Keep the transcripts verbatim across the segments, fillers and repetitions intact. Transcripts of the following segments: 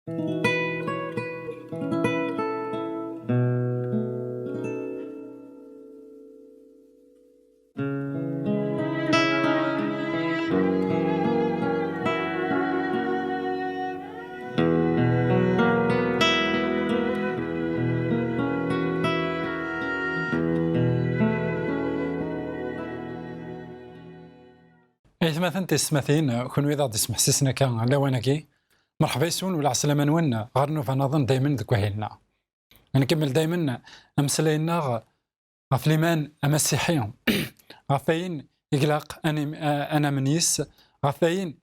Aytmaten tisetmatin, kunwi d aɣ-d-ismeḥsisen akka lawan-agi, merḥba yes-wen, wala ɛeslama-nwen ɣer nnuba nniḍen daymen deg wahil-nneɣ. Ad nkemmel daymen ameslay-nneɣ ɣef liman amasiḥi, ɣef wayen i ilaq ad nim-, a-, ad namen yis, ɣef wayen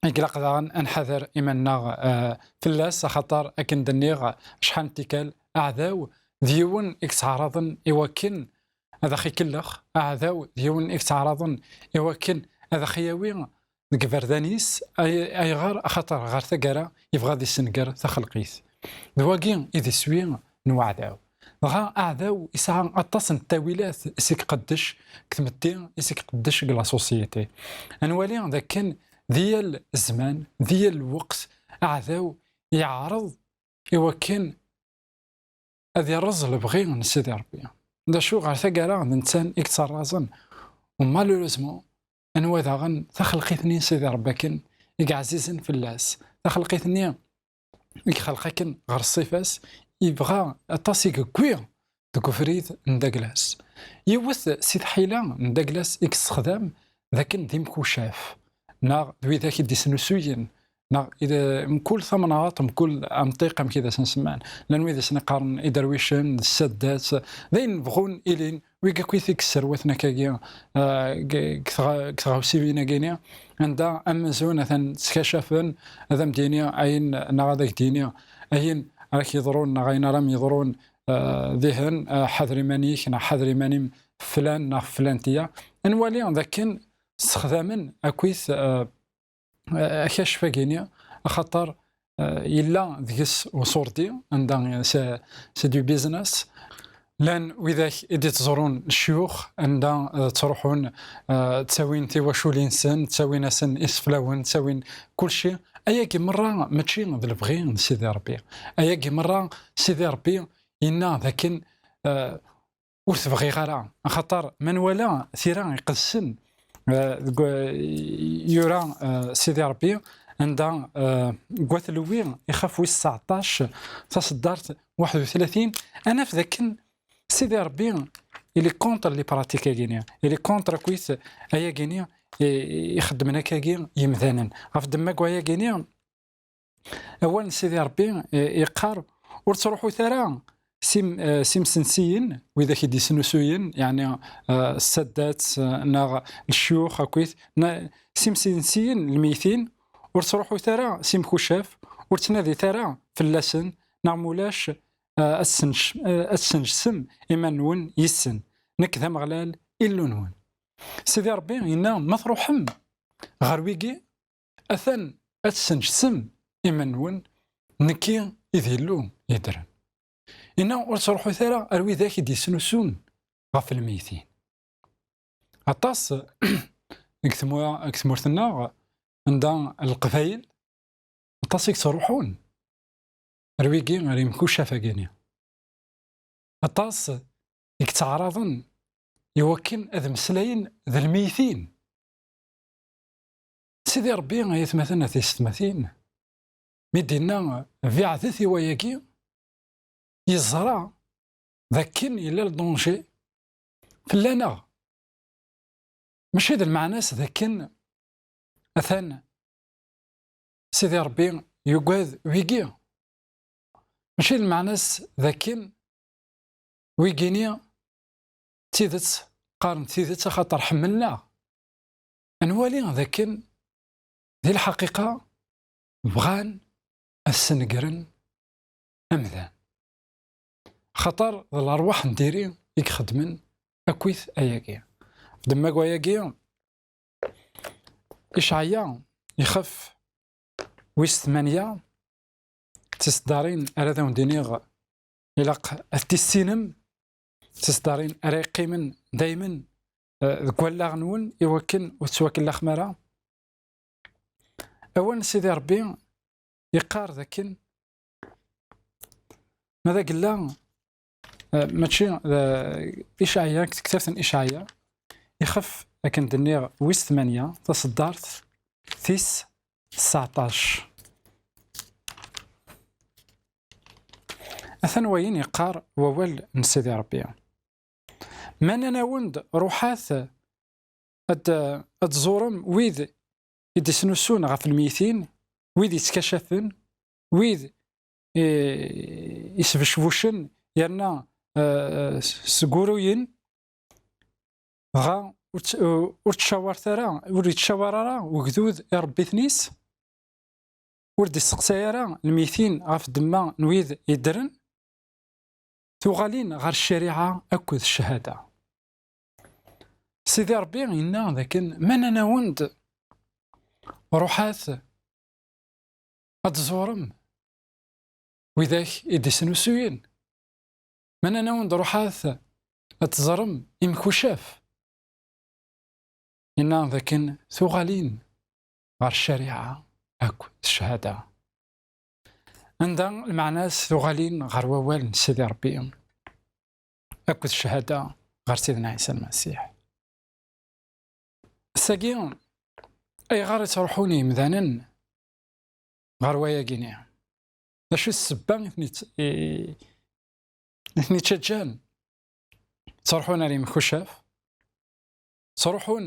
i ilaq daɣen ad nḥader iman-nneɣ, eh, fell-as, axaṭer akken d-nniɣ acḥal n tikkal, aɛdaw d yiwen i yettɛaraḍen i wakken ad aɣ-ikellex, aɛdaw d yiwen i yettɛaraḍen i wakken ad aɣ-yawi deg iberdan-is. Ay-, ayɣer? Axaṭer ɣer taggara yebɣa ad issenger taxelqit. D wagi i d iswi n uɛdaw. Dɣa aɛdaw yesɛa aṭas n ttawilat i s-iqeddec deg tmetti, i s-iqeddec deg la société. Ad nwali d akken di yal zzman, di yal lweqt, aɛdaw yeɛreḍ i wakken ad irreẓ lebɣi n Sidi Ṛebbi. D acu ɣer taggara d netta i yettarraẓen? U malheureusement, anwa daɣen taxelqit-nni n Sidi Ṛebbi akken i yeɛzizen fell-as? Taxelqit-nni i yexleq akken ɣer ṣṣifa-s, yebɣa aṭas i yewwi deg ubrid n Daglas. Yiwet si tḥila n Daglas i yessexdam d akken d imkucaf, neɣ d widak i d-isnusuyen, neɣ i d-, mkul tamnaḍt, mkul amṭiq, amek i d asen-semman. Llan wid i sen-iqqaren iderwicen, d ssaddat, d ayen bɣun ilin, wigi akk i t-, i yesserwaten akkagi, ah, deg, deg tɣa-, deg tɣawsiwin-agi-ni, anda amzun atan ttkacafen, ad am-d-yini ayen, neɣ ad ak-d-yini ayen ara k-yeḍrun, neɣ ayen ara m-yeḍrun, ah, dihen, ah, ḥader iman-ik, neɣ ḥader iman-im, flan, neɣ flantiya. Ad nwali d akken ssexdamen akkit, ah, akacef-agi-ni, axaṭer, eh, yella deg-s uṣurdi, anda, eh, c'est, c'est du business. Llan widak i d-ittẓurun ccuyux, anda, eh, ttruḥun, eh, ttawin tiwaculin-nsen, ttawin-asen iseflawen, ttawin kulci. Ayagi merra mačči d lebɣi n Sidi Ṛebbi. Ayagi merra Sidi Ṛebbi yenna d akken, eh, ur t-bɣiɣ ara, axaṭer ma nwala tira iqedsen, eh, deg wa-, yura, eh, Sidi Ṛebbi, anda, eh, deg At Lewwi, ixef wis tseɛṭac, taṣeddart waḥed u tlatin, ad naf d akken Sidi Ṛebbi, il est contre les pratiques-agi-ni, il est contre akk ayagi-ni i, i xeddmen akkagi yimdanen. Ɣef ddemma n wayagi-ni, awal n Sidi Ṛebbi, eh, iqqar: "Ur ttruḥut ara s im-, eh, s imsensiyen, widak i d-isnusuyen, yeɛni, eh, ssaddat, eh, neɣ lecyux akkit, na-, s imsensiyen lmeytin, ur ttruḥut ara s imkucaf, ur ttnadit ara fell-asen, neɣ mulac, eh, ad tessnec-, eh, ad tessnecsem iman-nwen yis-sen. Nekk d Ameɣlal, Illu-nwen." Sidi Ṛebbi yenna: "Ma truḥem ɣer wigi, atan ad tessnecsem iman-nwen, nekki i d Illu yeddren." Inna: "Ur ttruḥut ara ar widak i d-yesnusun ɣef lmeytin." Aṭas deg tmura, deg tmurt-nneɣ, anda Leqbayel, aṭas i yettruḥun ar wigi, ar imkucaf-agi-ni. Aṭas i yettɛaraḍen i wakken ad mmeslayen d lmeytin. Sidi Ṛebbi, ay atmaten, a tisetmatin, mi d-yenna: "Beɛdet i wayagi", yeẓra d akken yella le danger fell-aneɣ. Mačči d lmeɛna-s d akken atan Sidi Ṛebbi yugad wigi. Mačči d lmeɛna-s d akken wigi-ni d tidet, qqaren tidet axaṭer ḥemmlen-aɣ. Ad nwali d akken di lḥaqiqa bɣan ad snegren amdan. Axaṭer d lerwaḥ n diri i ixeddmen akkit ayagi. Ddemma n wayagi, Icɛaya, ixef wis tmanya, d tiseddarin ara d awen-d-iniɣ, ilaq ad t-tissinem, d tiseddarin ara yeqqimen daymen, eh, deg wallaɣ-nwen, i wakken ur tettwakellaxem ara. Awal n Sidi Ṛebbi yeqqar dakken ma d agella, eh, mačči d, eh, Icɛaya, deg tektabt n Icɛaya, ixef, akken d-nniɣ, wis tmanya, taṣeddart tis tseɛṭac. Atan wayen yeqqar wawal n Sidi Ṛebbi: Ma nnan-awen-d, ruḥat ad, ad tẓurem wid i d-isnusun ɣef lmeytin, wid yettkacafen, wid, eh, isbecbucen yerna, eh, sguruyen, dɣa ur tt-, ur ttcawart ara, ur yettcawar ara ugdud iṛebbiten-is, ur d-isteqsay ara lmeytin ɣef ddemma n wid yeddren, tuɣalin ɣer ccariɛa akked ccahada. Sidi Ṛebbi yenna dakken: Ma nnan-awen-d, ruḥat ad tẓurem widak i d-isnusuyen, ma nnan-awen-d, ruḥat ad teẓrem imkucaf, yenna dakken tuɣalin ɣer ccariɛa akk d ccahada. Anda lmeɛna-s tuɣalin ɣer wawal n Sidi Ṛebbi akked ccahada ɣer Sidna Ɛisa Lmasiḥ. Ass-agi, ayɣer i ttruḥun yimdanen ɣer wayagi-ni? D acu i d ssebba i ten-itt-, i, i ten-ittaǧǧan ttruḥun ar imkucaf? Ttruḥun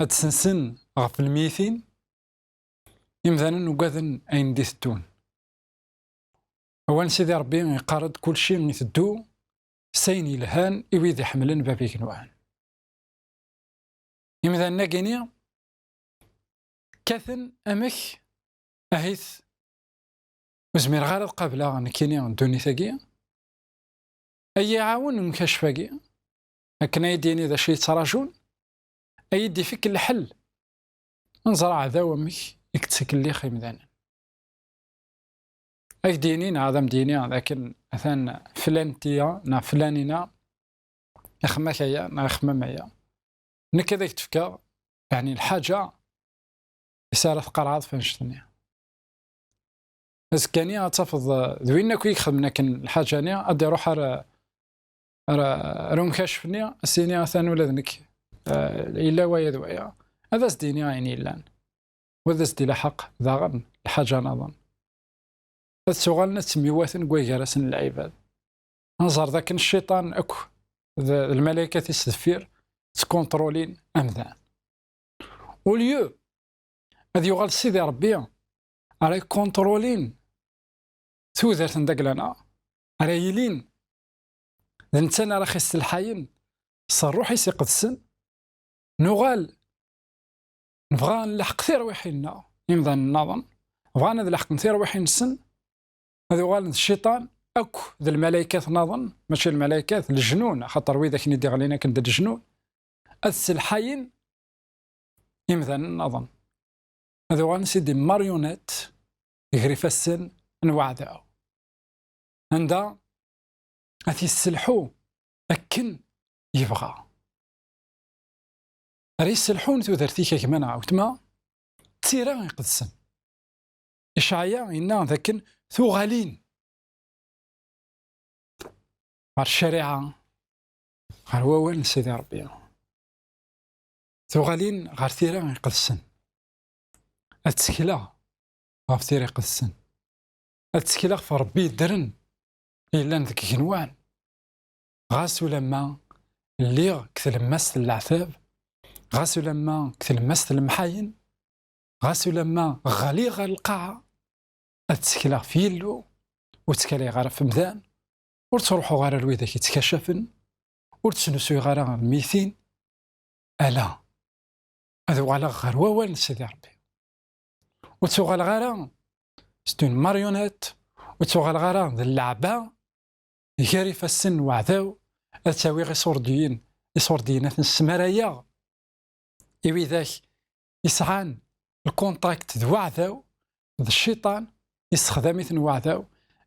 ad d-sensen ɣef lmeytin. Imdanen ugaden ayen d-iteddun. Awal n Sidi Ṛebbi yeqqar-d: Kulci iteddu s ayen yelhan i wid iḥemmlen Bab igenwan. Imdanen-agi-ni kkaten amek, ahit ur zmireɣ ara ad qableɣ nekkini ddunit-agi, ad yi-iɛawen umkacef-agi akken ad yi-d-yini d acu yettraǧun, ad yi-d-ifk lḥel ad nẓer aɛdaw amek i yettkellix imdanen. Ad ak-d-yini neɣ ad am-d-yini dakken atan flantiya neɣ flanina ixemma-k aya neɣ ixemmem aya. Nekk ad ak-d-fkeɣ, yeɛni, lḥaǧa i s ara tqarɛeḍ f annect-nni. Azekka-nni ad tafeḍ, eh, d win akk i ixedmen akken lḥaǧa-nni, ad d-iruḥ ar, ar, ar umkacef-nni, ad s-yini: Atan ula d nekk, eh, yella waya d waya. Ad as-d-yini ayen yellan. Wa ad as-d-ilaḥeq daɣen lḥaǧa nniḍen. Ad ttuɣalen ad ttemyiwaten deg way gar-asen lɛibad. Ad nẓer dakken cciṭan akk d, d lmalaykat-is deffir ttkunṭrulin amdan. Au lieu ad yuɣal Sidi Ṛebbi ara ykunṭrulin tudert n dagla-nneɣ, ara yilin d netta ara ɣ-isselḥayen s Ṛṛuḥ-is iqedsen, nuɣal nebɣa ad nleḥq tirwiḥin-nneɣ, imdanen nniḍen bɣan ad leḥqen tirwiḥin-nsen, ad uɣalen d cciṭan akk d lmalaykat nniḍen, mačči lmalaykat, leǧnun, axaṭer wid akken i d-iɣlin akken d leǧnun, ad sselḥayen imdanen nniḍen. Ad uɣalen si des marionnettes gar ifassen n weɛdaw, anda ad t-yesselḥu akken yebɣa. Ara yesselḥun tudert-ik a gma neɣ a weltma, d tira iqedsen. Icɛaya yenna dakken tuɣalin ɣer ccariɛa, ɣer wawal n Sidi Ṛebbi, tuɣalin ɣer tira iqedsen. Ad ttekleɣ ɣef tira iqedsen. Ad ttekleɣ ɣef Ṛebbi yeddren, yellan deg igenwan. Ɣas ulamma lliɣ deg tlemmast n leɛtab, ɣas ulamma deg tlemmast n lemḥayen, ɣas ulamma ɣliɣ ɣer lqaɛa, ad ttekleɣ ɣef Yillu, ur ttkaleɣ ara ɣef umdan, ur ttruḥuɣ ara ar widak yettkacafen, ur ttnusuyeɣ ara ɣer lmeytin, ala, ad uɣaleɣ ɣer wawal n Sidi Ṛebbi. Ur ttuɣaleɣ ara c'est une marionnette, ur ttuɣaleɣ ara d lleɛba gar ifassen n weɛdaw, ad ttawiɣ iṣurdiyen, iṣurdiyen ad ten-smarayeɣ i widak yesɛan lkunṭakt d weɛdaw, d cciṭan, yessexdam-iten weɛdaw,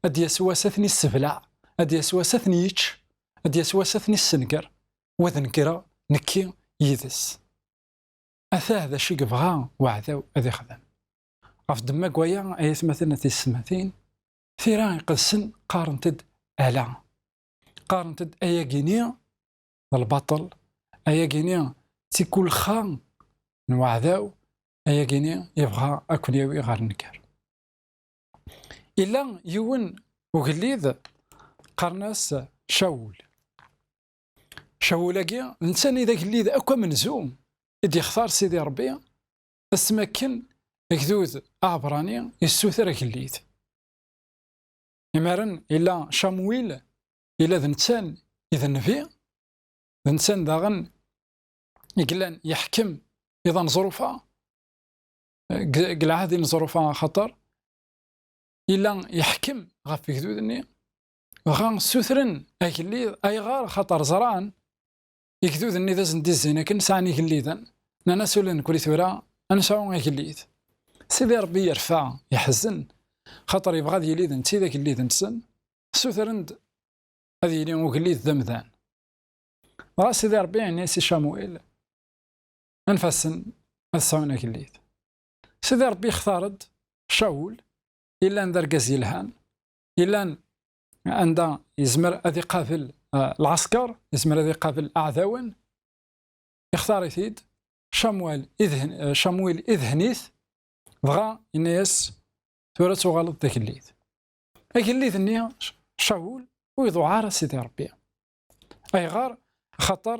ad d-yas wass ad ten-yessebleɛ, ad d-yas wass ad ten-yečč, ad d-yas wass ad ten-yessenger, wa ad negreɣ nekki yid-s. Atah d acu i yebɣa weɛdaw ad ixdem. Ɣef ddemma n waya, ay atmaten a tisetmatin, tira iqedsen qqarent-d ala. Qqarent-d ayagi-ni d lbaṭel, ayagi-ni d tikulxa n uɛdaw, ayagi-ni yebɣa ad ken-yawi ɣer nnger. Illa yiwen ugellid qqaren-as Cawul. Cawul-agi, d netta-nni d agellid akk amenzu i d-yextar Sidi Ṛebbi, asmi akken agdud aɛebṛani yessuter agellid. Imaren, illa Camwil, illa d netta i d nnbi, d netta daɣen i yellan yeḥkem iḍ aneẓruf-a, deg, deg lɛahd ineẓruf-a, axaṭer yella yeḥkem ɣef igduden-nni, dɣa ssutren agellid. Ayɣer? Axaṭer ẓran igduden-nni d asen-d-izzin akken sɛan igelliden, nnan-as: "Ula d nekkni tura ad nesɛu agellid." Sidi Ṛebbi yerfa, yeḥzen, xaṭer yebɣa ad yili d netta i d agellid-nsen. Ssutren-d ad yili ugellid d amdan. Dɣa Sidi Ṛebbi yenna-yas i Camuil: "Anef-asen ad sɛun agellid." Sidi Ṛebbi yextar-d Cawul, yellan d argaz yelhan, yellan anda yezmer ad iqabel, eh, lɛesker, yezmer ad iqabel aɛdawen. Ixtar-it-id, Camuil idhen-, eh, Camuil idhen-it, dɣa yenna-yas: "Tura ad tuɣaleḍ d agellid." Agellid-nni, Cawul, ur iḍuɛ ara Sidi Ṛebbi. Ayɣer? Axaṭer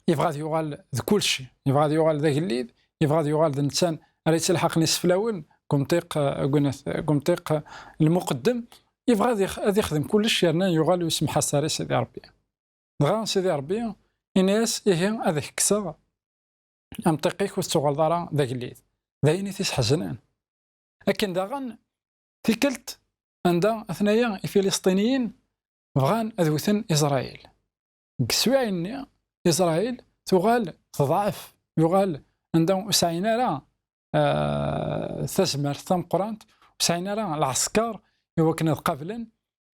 yebɣa ad yuɣal d kulci. Yebɣa ad yuɣal d agellid, yebɣa ad yuɣal d netta ara yettelḥaqen iseflawen deg umṭiq, eh, deg unat-, deg umṭiq, eh, lmuqeddem. Yebɣa ad ix-, ad ixdem kullec, yerna yuɣal ur isemḥas ara i Sidi Ṛebbi. Dɣa Sidi Ṛebbi yenna-yas: "Ihi ad ak-kkseɣ amṭiq-ik, ur tettuɣaleḍ ara d agellid." D ayen i t-isḥeznen. Akken daɣen, tikkelt anda atnaya Ifiliṣṭiniyen bɣan ad wten Isṛayil. Deg teswiɛin-nni, Isṛayil tuɣal teḍɛef, yuɣal anda ur sɛin ara, ah, tazmert tameqqrant, ur sɛin ara lɛesker i wakken ad qablen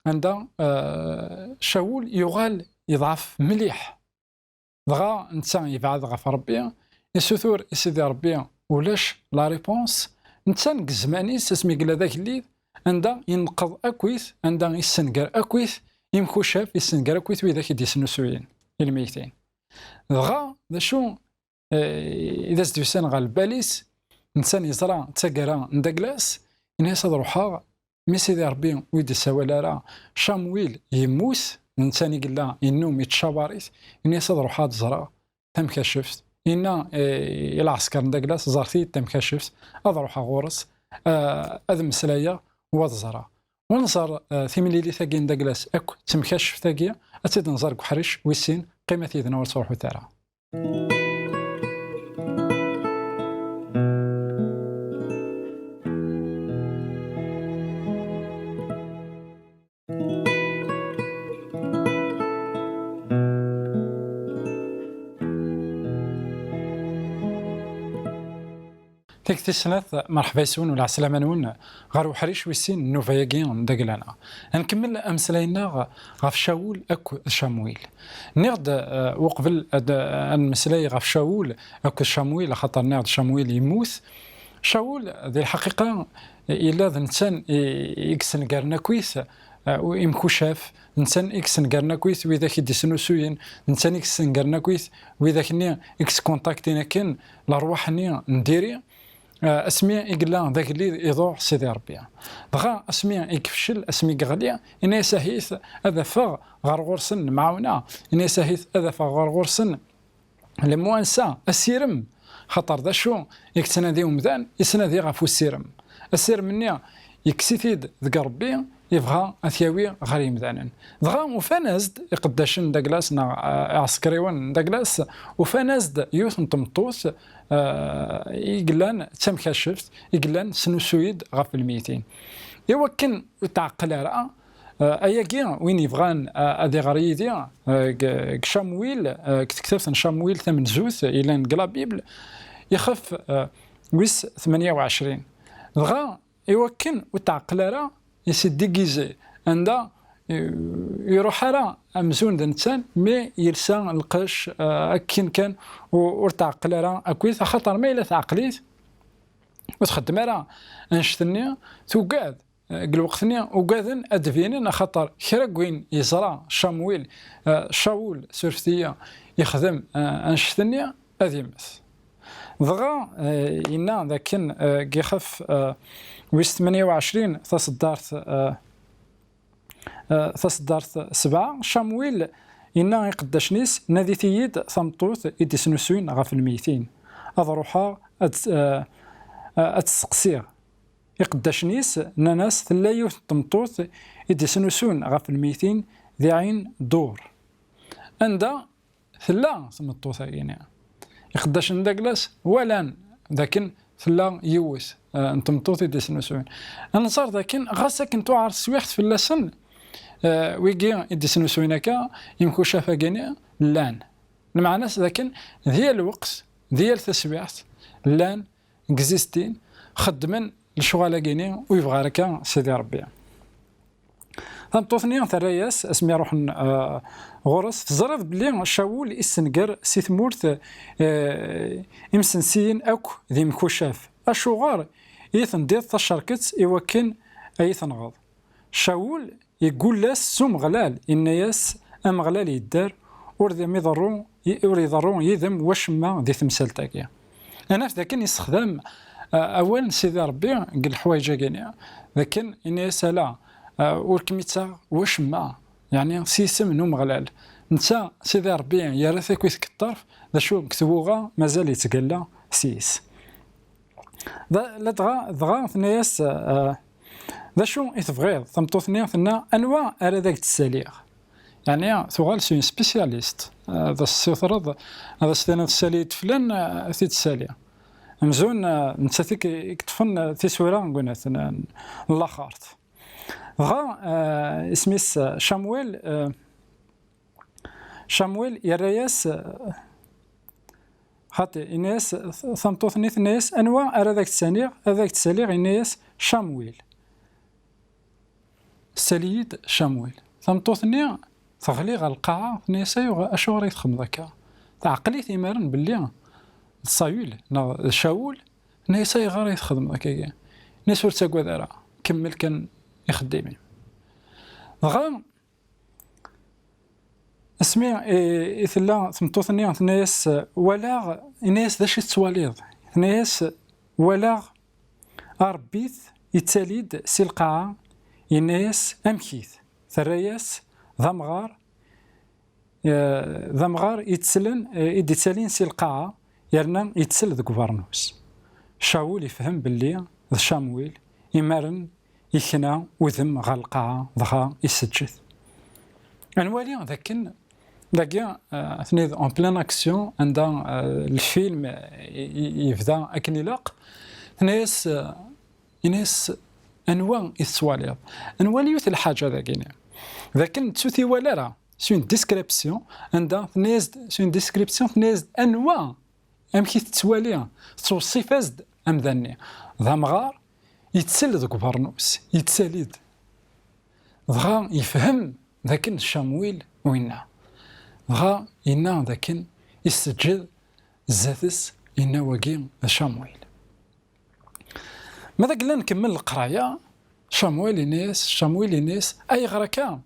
anda, ah, Cawul yuɣal yeḍɛef mliḥ. Dɣa netta yebɛed ɣef Ṛebbi, isutur i Sidi Ṛebbi, ulac la réponse. Netta deg zzman-is, asmi yella d agellid, anda yenqeḍ akkit, anda yessenger akkit imkucaf, yessenger akkit widak i d-yesnusuyen i lmeytin. Dɣa, d acu, eh, i d as-d-yusan ɣer lbal-is? Netta yeẓra d taggara n Daglas, yenna-yas: "Ad ruḥeɣ, mi Sidi Ṛebbi ur yi-d-issawal ara, Camuil yemmut." Netta i yella yennum yettcawaṛ-it, yenna-yas: "Ad ruḥeɣ ad ẓreɣ tamkacaft." Yenna, eh, i lɛesker n Daglas: "Ẓret-iyi-d tamkacaft, ad ruḥeɣ ɣur-s, eh, ad mmeslayeɣ u ad ẓreɣ." U nẓer, eh, timlilit-agi n Daglas akk d temkacaft-agi, ad tt-id-nẓer deg uḥric wis sin. Qqimet yid-neɣ, ur ttruḥut ara. Takti snat, merḥba yes-wen u lɛeslama-nwen ɣer uḥric wis sin n nnuba-agi n Daglana. Ad nkemmel ameslay-nneɣ ɣef Cawul akked Camuil. Nniɣ-d, eh, uqbel ad, ad nmeslay ɣef Cawul akked Camuil, axaṭer nniɣ-d Camuil yemmut. Cawul, di lḥaqiqa, yella d netta i, i yessengaren akkit, eh, imkucaf, d netta i yessengaren akkit widak i d-isnusuyen, d netta i yessengaren akkit widak-nni i yeskuntaktin akken lerwaḥ-nni n diri. Eh, asmi i yella d agellid, iḍuɛ Sidi Ṛebbi. Dɣa asmi i yefcel, asmi i yeɣli, yenna-yas ahit ad afeɣ ɣer ɣur-sen lemɛawna, yenna-yas ahit ad afeɣ ɣer ɣur-sen lemwansa, asirem, xaṭer d acu i yettnadi umdan? Yettnadi ɣef usirem. Asirem-nni yekkes-it-id deg Ṛebbi, yebɣa ad t-yawi ɣer yimdanen. Dɣa ufan-as-d iqeddacen n Daglas neɣ, eh, iɛsekriwen n Daglas, ufan-as-d yiwet n tmeṭṭut, eh, i yellan d tamkacaft, i yellan tesnusuy-d ɣef lmeytin. I wakken ur tɛeqqel ara, eh, ayagi win yebɣan, eh, ad iɣer yid-i, eh, deg, deg Camuil, eh, deg tektabt n Camuil tamenzut yellan deg la Bible, ixef, eh, wis tmenya u ɛecrin. Dɣa, i wakken ur tɛeqqel ara, i s-iddigizi anda, eh, iruḥ ara amzun d nettan, mi yelsa lqecc, eh, akken kan, u-, ur tɛeqqel ara akkit, axaṭer ma yella tɛeqqel-it, ur txeddem ara annect-nni, tugad. Eh, deg lweqt-nni ugaden ad d-binen, axaṭer kra n win yeẓra Camuil, eh, Cawul, surfet-iyi, yexdem, eh, annect-nni, ad yemmet. Dɣa, eh, yenna dakken, eh, deg ixef, eh, wis tmenya u ɛecrin, taṣeddart, eh, eh, taṣeddart sebɛa, Camuil yenna i iqeddacen-is: "Nadit-iyi-d tameṭṭut i d-isnusuyen ɣef lmeytin. Ad ruḥeɣ ad, eh, ad tt-seqsiɣ." Iqeddacen-is nnan-as: "Tella yiwet n tmeṭṭut i d-isnusun ɣef lmeytin di Ɛin Dur." Anda tella tmeṭṭut-agi-nni? Iqeddacen d aglas walan dakken tella yiwet, eh, n tmeṭṭut i d-isnusuyen. Ad nẓer dakken ɣas akken tuɛer teswiɛt fell-asen, eh, wigi i d-isnusuyen akka, imkucaf-agi-nni llan. Lmeɛna-s dakken di yal lweqt, di yal taswiɛt, llan, existin, xeddmen lecɣal-agi-nni ur yebɣi ara akka Sidi Ṛebbi. Tameṭṭut-nni terra-yas, asmi ruḥen, eh, ɣur-s: "Teẓriḍ belli Cawul issenger si tmurt, eh, imsensiyen akk d imkucaf. Acuɣer i tendiḍ tacerket i wakken ay tenɣeḍ?" Cawul iggull-as s Umeɣlal, inna-yas: "Ameɣlal yedder, ur d am-iḍerru, ur iḍerru yid-m wacemma di temsalt-agi." Ad naf dakken yessexdam, uh, awal n Sidi Ṛebbi deg leḥwayeǧ-agi-nni, dakken inna-yas: "Ala, uh, ur kem-ittaɣ wacemma, yeɛni s yisem n Umeɣlal." Netta, Sidi Ṛebbi, yerra-t akkit deg ṭṭerf, d acu deg twuɣa mazal yettgalla s yis. Da, ladɣa, dɣa tenna-yas, uh, "D acu i tebɣiḍ?" Tameṭṭut-nni tenna: "Anwa ara d ak-d-ssaliɣ?" Yeɛni tuɣal s une spécialiste. Ad as-tessutreḍ, ad as-tiniḍ: "Ssali-d flan", ad t-id-tessali. Amzun, eh, nettat i k-, i yeṭṭfen, eh, tisura n, n, n laxert. Dɣa, eh, isem-is, eh, Camuil, eh, Camuil yerra-yas, eh, xaṭi, yenna-yas, tameṭṭut-nni tenna-yas: "Anwa ara d ak-d-saliɣ, ad ak-d-saliɣ?" Yenna-yas: "Camuil. Sali-yi-d Camuil." Tameṭṭut-nni teɣli ɣer lqaɛa, tenna-yas: "Ayɣer, acuɣer i txedmeḍ akka?" Teɛqel-it imaren belli d Sayul neɣ d Cawul, tenna-yas: "Ayɣer i txedmeḍ akkagi?" Yenna-yas: "Ur ttagad ara, kemmel kan ixeddim-im." Dɣa asmi i, i tella tmeṭṭut-nni, tenna-yas: "Walaɣ", yenna-yas: "D acu i tettwaliḍ?" Tenna-yas: "Walaɣ aṛebbit yettali-d si lqaɛa", yenna-yas: "Amek-it?" Terra-yas: "D amɣar, eh, d amɣar yettlen, eh, i d-ittalin si lqaɛa, yerna yettel deg ubernus." Cawul ifhem belli d Camuil, imaren ikna udem ɣer lqaɛa, dɣa iseǧǧed. Ad nwali dakken dagi, eh, atni en pleine action, anda, eh, lfilm, eh, i, i, yebda akken ilaq. Tenna-yas, eh, yenna-yas: "Anwa i tettwaliḍ?" Ad nwali yiwet n lḥaǧa dagi-ni. Dakken ur tt-iwala ara. C'est une description, anda tenna-yas-d, c'est une description, tenna-yas-d anwa, amek i tettwali, tettweṣṣif-as-d amdan-nni. D amɣar, yettel deg ubernus, yettali-d. Dɣa yefhem dakken d Camuil winna. Dɣa yenna dakken iseǧǧed zdat-s, yenna: "Wagi d Camuil." Ma d agella nkemmel leqraya, Camuil yenna-yas, Camuil yenna-yas: "Ayɣer akka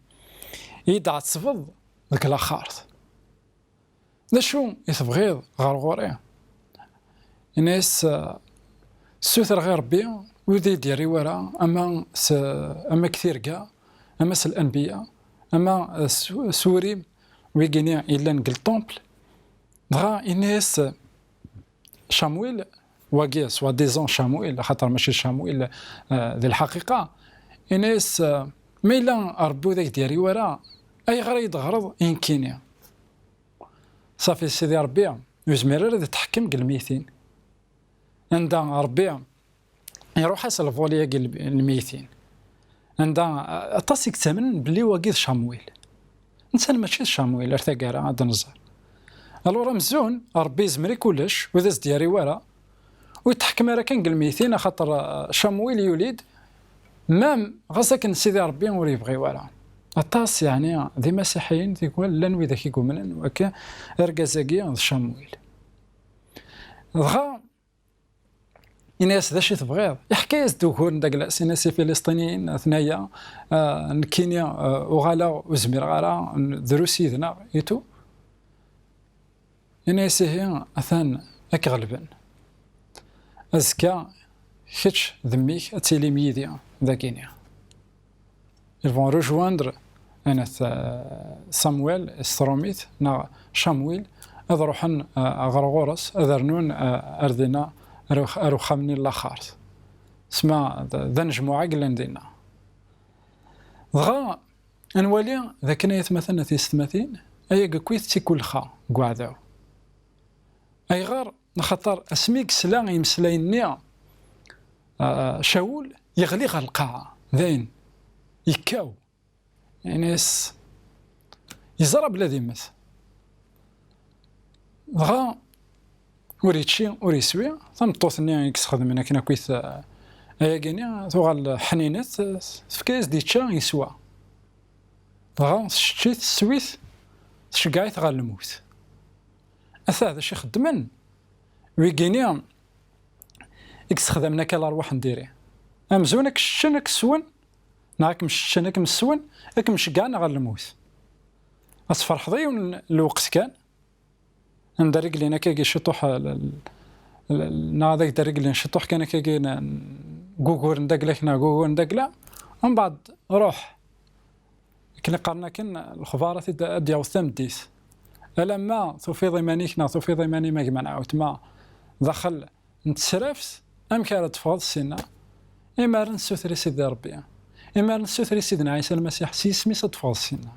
i yi-d-tɛettbeḍ deg laxert? D acu i tebɣiḍ ɣer ɣur-i?" Yenna-yas: "Eh, ssutreɣ i Ṛebbi ur d-iyi-d-yerri wara, ama s, ama deg tirga, ama s lanbiya, ama s, s wurim wigini yellan deg lṭumpel." Dɣa yenna-yas Camuil, wagi, soi-disant Camuil, axaṭer mačči d Camuil, eh, di lḥaqiqa, yenna-yas, eh, "Ma yella Ṛebbi ur d ak-d-yerri wara, ayɣer i yi-d-teɣreḍ i nekkini?" Ṣafi, Sidi Ṛebbi ur yezmir ara ad itḥekkem deg lmeytin. Anda Ṛebbi iruḥ-as lvoli-agi n lmeytin. Anda, a-, aṭas i yettamnen belli wagi d Camuil. Netta mačči d Camuil ar taggara ad nẓer. Alors amzun, Ṛebbi yezmer i kullec, ur d as-d-yerri wara, ur yetḥekkem ara kan deg lmeytin, axaṭer, uh, Camuil yuli-d, même ɣas akken Sidi Ṛebbi ur yebɣi wara. Aṭas, yeɛni, d imasiḥiyen tikwal llan widak i yumnen, wakka argaz-agi d Camuil. Dɣa, Ini-as: "D acu i tebɣiḍ?" Iḥka-yas-d ugur n dagla-s, ini-as: "I Filisṭiniyen, atnaya, ah, nekkini, ah, uɣaleɣ ur zmireɣ ara, drus yid-neɣ, itu." Ini-as: "Ihi, atan ad k-ɣelben. Azekka, kečč d mmi-k ad tilim yid-i dagini." Ils vont rejoindre, anat, euh, Samuel s tṛumit, neɣ Camuil, ad ruḥen, euh, ɣer ɣur-s, ad rnun, euh, ar dinna, ar ux-, ar uxxam-nni n laxert. Sma d, d anejmuɛ i yellan dinna. Dɣa, ad nwali d akken, ay atmaten, a tiyessetmatin, ayagi akkit d tikulxa deg uɛdaw. Ayɣer? Axaṭer asmi i yesla i yimeslayen-nni, ah, Cawul, yeɣli ɣer lqaɛa, dayen, yekkaw. Ini-as, yeẓra belli ad yemmet. Dɣa ur yečči, ur yeswi, tameṭṭut-nni i yesxedmen akken akkit, ah, ayagi-nni, tuɣal ḥninet, tefka-yas-d yečča, yeswa. Dɣa tcečč-it, teswi-t, tceggeɛ-it ɣer lmut. Ata d acu i xeddmen wigini i yessexdamen akka lerwaḥ n diri. Amzun ad k-ceččen, ad k-swen, neɣ ad kem-ceččen, ad kem-swen, ad kem-ceggɛen ɣer lmut. Ad tferḥeḍ i yiwen n lweqt kan, anda ara glen akkagi ciṭuḥ, l-, l-, l-, neɣ ad ak-d-reglen ciṭuḥ kan akkagi n, n, gugur n dagla-k neɣ gugur n dagla, mbeɛd ruḥ. Akken i qqaren akken, lexbar ad t-id-, ad d-yaweḍ tameddit. Alamma tufiḍ iman-ik neɣ tufiḍ iman-im a gma neɣ a weltma daxel n tesraft, amek ara teffɣeḍ ssinna? Imi ara nessuter i Sidi Ṛebbi, imi ara nessuter i Sidna Ɛisa Lmasiḥ s yisem-is ad teffɣeḍ ssinna.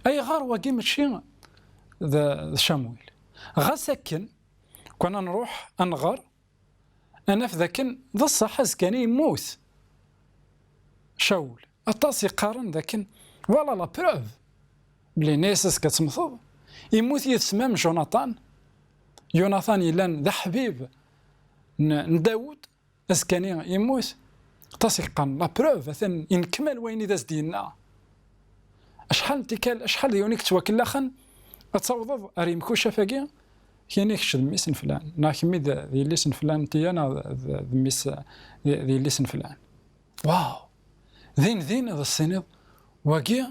Ayɣer wagi mačči d, d Camuil? Ɣas akken, kwan ad nruḥ ad nɣer, ad naf d akken d ṣṣeḥ azekka-nni yemmut Cawul. Aṭas i qqaren d akken, voilà la preuve, belli yenna-yas azekka ad temmteḍ. Yemmut yid-s même Jonathan. Yunatan yellan d aḥbib n, n Dawed, azekka-nni yemmut. Aṭas i yeqqaren la preuve, atan yenekmal wayen i d as-d-yenna. Acḥal n tikkal, acḥal d yiwen i yettwakellaxen, ad tawḍeḍ ar yemkucaf-agi, kini kečč d mmi-s n flan, neɣ kemmi d, d yelli-s n flan n tiya, neɣ d, d, d mmi-s, d, d yelli-s n flan. Waw! Din din ad as-tiniḍ, wagi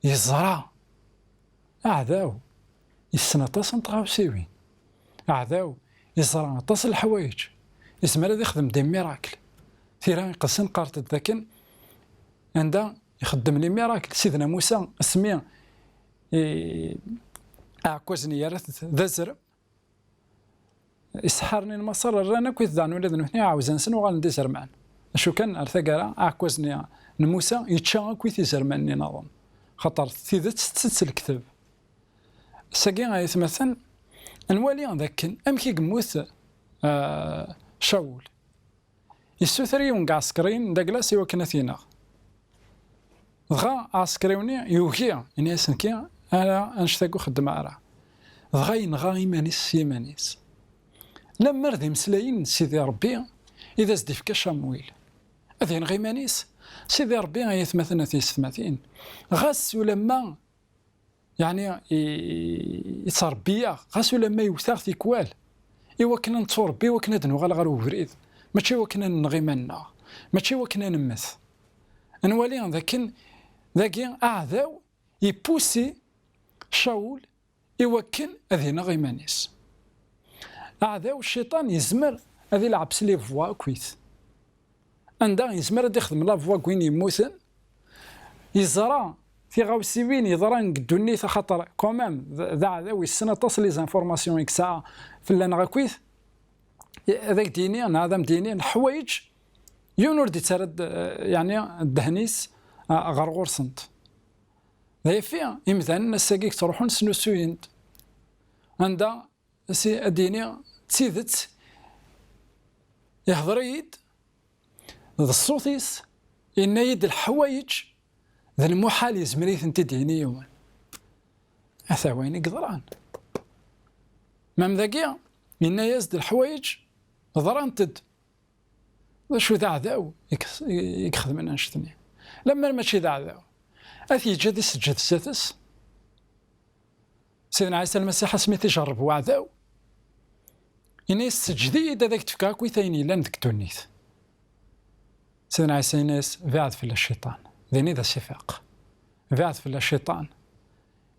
yeẓra. Aɛdaw yessen aṭas n tɣawsiwin. Aɛdaw yeẓra aṭas n leḥwayeǧ. Yezmer ad ixdem des miracles. Tira iqedsen qqarent-d dakken anda ixeddem les miracles. Sidna Musa, asmi i, aɛekkaz-nni yerra-t d azrem, iseḥḥaren n Maṣer rran akk-it daɣen ula d nutni ɛawzen-sen uɣalen d izerman. Acu kan, ar taggara, aɛekkaz-nni n Musa yečča akk-it izerman-nni nniḍen. Xaṭer tidet tettett lekteb. Ass-agi, ay atmaten, ad nwali d akken amek i yemmut, ah, Cawul. Yessuter yiwen deg iɛsekriyen n dagla-s i wakken ad t-ineɣ. Dɣa aɛsekriw-nni yugi, ini-as: "Nekki ara annect-agi ur xeddmeɣ ara." Dɣa yenɣa iman-is s yiman-is. Lemmer d imeslayen n Sidi Ṛebbi i d as-d-ifka Camuil, ad yenɣ iman-is? Sidi Ṛebbi, ay atmaten, a tiyessetmatin, ɣas ulamma, yeɛni, i, i, yettṛebbi-yaɣ, ɣas ulamma yewwet-aɣ tikwal, i wakken ad nettuṛebbi, i wakken ad nuɣal ɣer ubrid, mačči i wakken ad nenɣ iman-nneɣ, mačči i wakken ad nemmet. Ad nwali d akken dagi aɛdaw yeppusi Cawul i wakken ad ineɣ iman-is. Aɛdaw, cciṭan, yezmer ad ilɛeb s les voies akkit. Anda yezmer ad ixdem la voie deg win yemmuten, yeẓra tiɣawsiwin yeḍran deg ddunit, axaṭer quand même d, d aɛdaw, yessen aṭas les informations i yesɛa fell-aneɣ akkit, ad ak-d-yini, neɣ ad am-d-yini leḥwayeǧ, yiwen ur d-ittarra d-, yeɛni ddehn-is, a, ɣer ɣur-sent. D ayeffi, imdanen ass-agi i yettruḥun snusuyen-d. Anda si ad d-yini d tidet, ihḍer-iyi-d d ṣṣut-is, yenna-yi-d leḥwayeǧ d lmuḥal yezmer i tent-id-yini yiwen. Ata wayen i yeḍran. Mam dagi, yenna-yas-d leḥwayeǧ ḍrant-d. D acu d aɛdaw i k-, i ixedmen annect-nni? Lemmer mačči d aɛdaw, ad t-yeǧǧ ad iseǧǧed zdat-s? Sidna Ɛisa Lmasiḥ, asmi t-ijerreb waɛdaw, Ini-as: "Seǧǧed-iyi-d, ad ak-d-fkeɣ akk ayen yellan deg ddunit." Sidna Ɛisa ini-as: "Beɛɛed fell-as cciṭan." Din i d as-ifaq. "Beɛɛed fell-as cciṭan."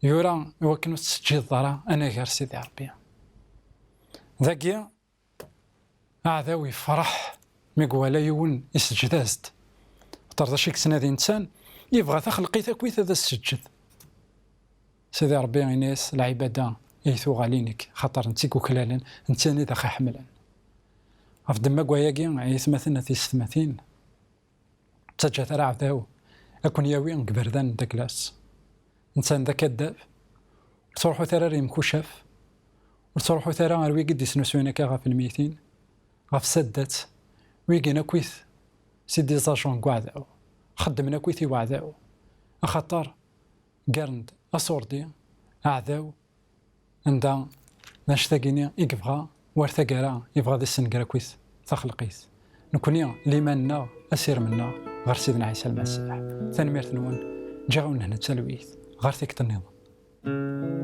Yura i wakken ur tettseǧǧideḍ ara anagar Sidi Ṛebbi. Dagi, aɛdaw yefreḥ mi iwala yiwen iseǧǧed-as-d. Xaṭer d acu i yettnadi netta? Yebɣa taxelqit akkit ad as-seǧǧed. Sidi Ṛebbi ini-as: "Lɛibada i tuɣalin-ik, xaṭer netta i yuklalen, netta i d aɣ-iḥemmlen." Ɣef ddemma n wayagi, ay atmaten, a tiyessetmatin, ur ttaǧǧat ara aɛdaw ad ken-yawi deg iberdan n dagla-s. Netta d akaddab. Ur ttruḥut ara ar yemkucaf, ur ttruḥut ara ar wigi d-isnusuyen akka ɣef lmeytin, ɣef saddat, wigin akkit c'est des agents n uɛdaw, xeddmen akkit i uɛdaw, axaṭer ggaren-d aṣurdi, aɛdaw, anda d annect-agi-nni i yebɣa, war taggara yebɣa ad issenger akkit taxelqit. Nekni, liman-nneɣ, asirem-nneɣ ɣer Sidna Ɛisa Lmasiḥ. Tanemmirt-nwen, ǧǧiɣ-awen lehna d talwit, ɣer tikkelt-nniḍen.